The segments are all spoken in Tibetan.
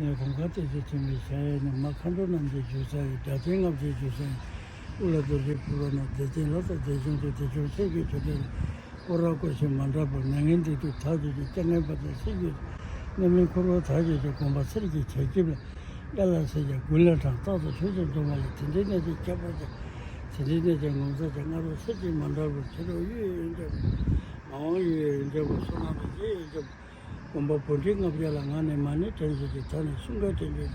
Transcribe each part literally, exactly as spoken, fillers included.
ནས་གོང་ཁ་གཏད་ཚོད་ཐིམ་པའི་ཤ་ཡའི་ནི་མ་མཁའ་འགྲོ་རྣམས་ཀྱི་རྒྱུ་ས་ཡི་སྒྲ་ལྡན་ལྔ་བརྒྱའི་རྒྱུ་ས་ཡི་དབུ་ལ་རྡོ་རྗེ་ཕུར་བ་ན་བདེ་ཆེན་ལྷ་དང་བདེ་ཆུང་དུ་བདེ་ཆུང་ཆོས་ཀྱི་མཆོད་རྟེན་ལ་སྐོར་ར་སྐོར་ཞིང་མ་འདྲ་བར་མྱ་ངན་འདས་དུས་ཐག་ཆོད་ཀྱི་སྐྱེ་ངན་པ་དང་སྲིད་རྒྱུད་རྣམ་སྨིན་འཁོར་བ་ཐག་ཆོད་ཀྱི་དགོངས་པ་ཚེར་གྱི་བྱ་སྐྱིབས་ལ་དགའ་ལ་སྲིད་ཀྱང་མགུལ་ལས་དྲངས་རྟག་ཏུ་ཆོས་སུ་འཛོམས་པ་ལ་དེ་འདྲའི་གནས་ཚུལ་ཁྱད་པར་ཅན། དེ་འདྲའི་གནས་ཀྱང་ངོ་མཚར་ཅན། སྔ་རོལ་ཚེ་གཅིག་མ་འདྲ་བར་ཕྱི་རོལ་གཡུ་ཡི་འོད་འདྲ་བར་མ་འོངས་གཡུ་ཡི་འོད་འདྲ་བར་བསོད་ནམས་དང་རྗེ་ཡི་འོད་འདྲ་བར། དགོན་པ་བོ་ཊི་ལྔ་བརྒྱ་ལ་ང་ནི་མ་ཎི་བགྲང་བཞིན་གྱི་ད་ནི་གསུང་སྐད་དྲན་རྒྱུ།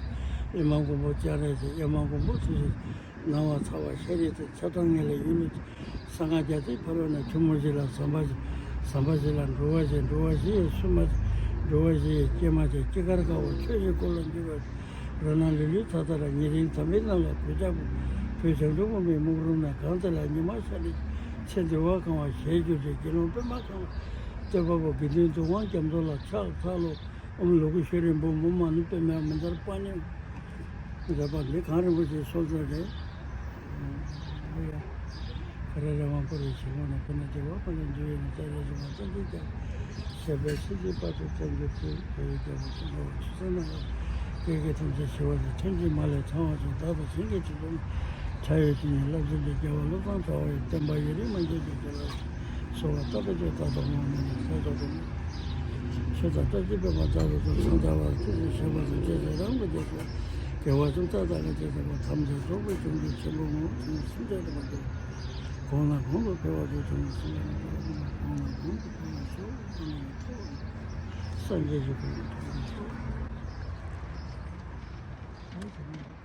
ཨེ་མ་མགོན་པོ་སྤྱན་རས་གཟིགས། ཨེ་མ་མགོན་པོ་ཐུགས་རྗེ་ཆེ། སྣང་བ་ཚ་བ་ཤ་རིས་དང་ཆ་ཚང་ངེས་ལ་ཡུལ་ལུ། གསང་སྔགས་རྒྱ་མཚོའི་ཕ་རོལ་ན་ཆུ་མོ་བཞི་ལ་ཟམ་པ་བཞི། ཟམ་པ་བཞི་ལ་འགྲོ་བ་བཞི། འགྲོ་བ་བཞི་ཡི་སྲུང་མ་བཞི། འགྲོ་བ་བཞི་ཡི་སྐྱེལ་མ་བཞི། སྐྱེ་རྒ་རྒ་བོ་ཆོས་ཀྱི་འཁོར་ལོ་འདུལ་བ་བཞི། རོ་སྣ་ལུས་ལུས་ཚ་ཚ་ལ་ཉེ་རིང་དམ་པའི་རྣམས་ལ་གུས་ཕྱག་འབུལ། བོད་བྱང་ཆུབ་སྤངས་པའི་སྨུག་རུམ་ན་གང་དེ་ལ་ཉི་མ་ཤར་ནས་ཚེ་འདུལ་བ་གང་བ་ཞལ་བསྒྱུར་ཏེ་དགེ་སློང་པད་མ་གང་བ་བསྟོད་པ་པོ་དགེ་འདུན་འདུ་ཁང་རྒྱ་མཚོ་ལ་ཕྱག་འཚལ་ལོ། ཨོཾ་ལོ་ཀེ་ཤྭ་རིའི་བུ་མོ་མ་ཎི་པདྨ་མནྡ་ར་པཱ་ཎི། མནྡ་ར་པཱ་ཎི་གངས་རིན་པོ་ཆེའི་སྲོག་རྩ་རེད། ཨོ་ཡ། ཀ་ར་ར་མ་པ་རེ་ཞིག་ལོ་ན་ཕུ་ན་ཏེ་བ་པ་ལ་འཇུ་ཡི་ན་ཙ་རེ་ཟུ་མ་ཙ་འདི་ཀྱང་། ཞབས་པད་སྲིད་ཞིའི་བར་དུ་བརྟན་གྱུར་ཅིག། བོད་ཡུལ་རྒྱལ་པོ་ཆེན་པོ་ཆུ་སྲིན་ནང་ལ། སྐད་ཀྱི་ཐམས་ཅད་ཞི་བ་དང་ཐུན་གྱིས་མ་ལས་ཚང་བ་དང་བདག་དང་གཞན་གྱི་སྤྱི་སྡོམ་ཕྲ་ཡོད་ཅིང་ནི་རླབས་ཆེན་པའི་རྒྱལ་བ་བློ་བཟང་གྲགས་པ་ཡི་བསྟན་པ་ཡུན་རིང་མ་འགྱུར་གྱི་དགེ་ལགས་སུ་གསོལ་བ་བཏབ་པའི་ཕྱིར་ད་ལྟ་ངོ་མ་ནས་ས་ཐོག་ཏུ་ཆོས་དང་བཀྲ་ཤིས་པདྨ་བདག་ཏུ་ཐོབ་སངས་རྒྱས་པ་ཐུགས་སུ་ཆུད་པ་དང་བཅས་ཏེ་རང་གི་རྒྱལ་སྲས་དགེ་བ་ཅུང་ཟད་དང་ལ་བཅས་པ་ཐམས་ཅད་རྫོགས་པའི་བྱང་ཆུབ་ཆེན་པོའི་ངོ་བོ་ཐམས་ཅད་ཐམས་ཅད་དུ་མ་གཏོགས་གོང་ནས་གོང་དུ་འཕེལ་བར་བྱེད་ཅིང་གོང་ནས་གོང་དུ་འཕེལ་བར་ཤོག། གོང་ནས་མཐོ་བར་སངས་རྒྱས་ཀྱི་གོ་འཕང་ཐོབ་པར་ཤོག། ཨ།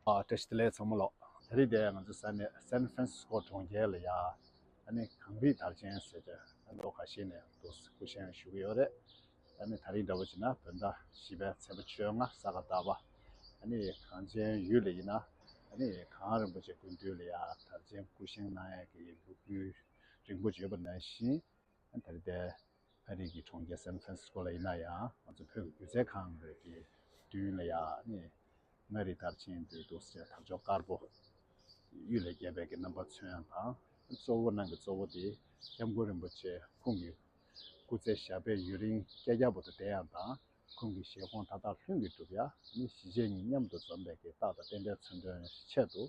བཀྲ་ཤིས་བདེ་ལེགས་ཚང་མ་ལོ། དེ་རིང་དེ་ང་ཚོ་ས་གནས་སན་ཧྥ་རན་སི་སྐོ་གྲོང་ཁྱེར་ལ་ཡ། ཨ་ནི་གངས་རིའི་དར་ཆེན་ཟེར་ཏེ་ལོ་ཁ་ཤས་ནས་འདུག་སྐུ་བཞེངས་ཞུ་གི་ཡོད་རེད། ཨ་ནི་དེ་རིང་འདྲ་པོ་བྱས་ན་བོད་ཟླ་བཞི་པའི་ཚེས་པ་བཅོ་ལྔ་ས་ག་ཟླ་བ། ཨ་ནི་གངས་ཅན་ཡུལ་ལ་ཡིན་ན། ཨ་ནི་གངས་རིན་པོ་ཆེ་སྐུ་མདུན་ལ་ཡ་དར་ཆེན་སྐུ་བཞེངས་གནང་ཡས་ཀྱི་ལོ་རྒྱུས་རིང་པོ་ཡོད་པ་ནང་བཞིན། ཨ་ནི་དེ་རིང་དེ་ཨ་རི་གི་གྲོང་ཁྱེར་སན་ཧྥ་རན་སི་སྐོ་ལ་ཡིན་ན་ཡང་ང་ཚོ་བོད་ཀྱི་སྒྱུ་རྩལ་ཁང་རེད་ཀྱི་མདུན་ལ་ཡ་ཨ་ནི། མངའ་རིས་དར་ཆེན་དུས་འདུག་སེ་དར་ལྕོག་དཀར་པོ། གཡུལ་ལས་རྒྱས་པའི་གི་རྣམ་པ་མཚོན་ཡང་དང་། གཙོ་བོ་ནང་གི་གཙོ་བོ་དེ་སྐྱབས་མགོན་རིན་པོ་ཆེ་ཁོང་གི་སྐུ་ཚེ་ཞབས་པད་ཡུན་རིང་བསྐལ་བརྒྱ་བར་དུ་བརྟན་ཡང་དང་། ཁོང་གི་བཞེད་དགོངས་མཐའ་དག་ལྷུན་གྱིས་གྲུབ་ཡ། ནི་གཞིས་བྱེས་གཉིས་མཉམ་དུ་འཛོམས་པའི་གི་རྟགས་དང་རྟེན་འབྲེལ་མཚོན་དོན་ཆེད་དུ་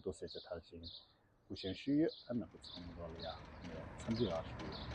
འདུག་སེ་དར་ཆེན་སྐུ་བཞེངས་ཞུས་ཡོད། ཨ་ནི་ཚང་མ་ལ་ཡ་ངས་འཚམས་འདྲི་ཡང་ཞུ་ཡོད།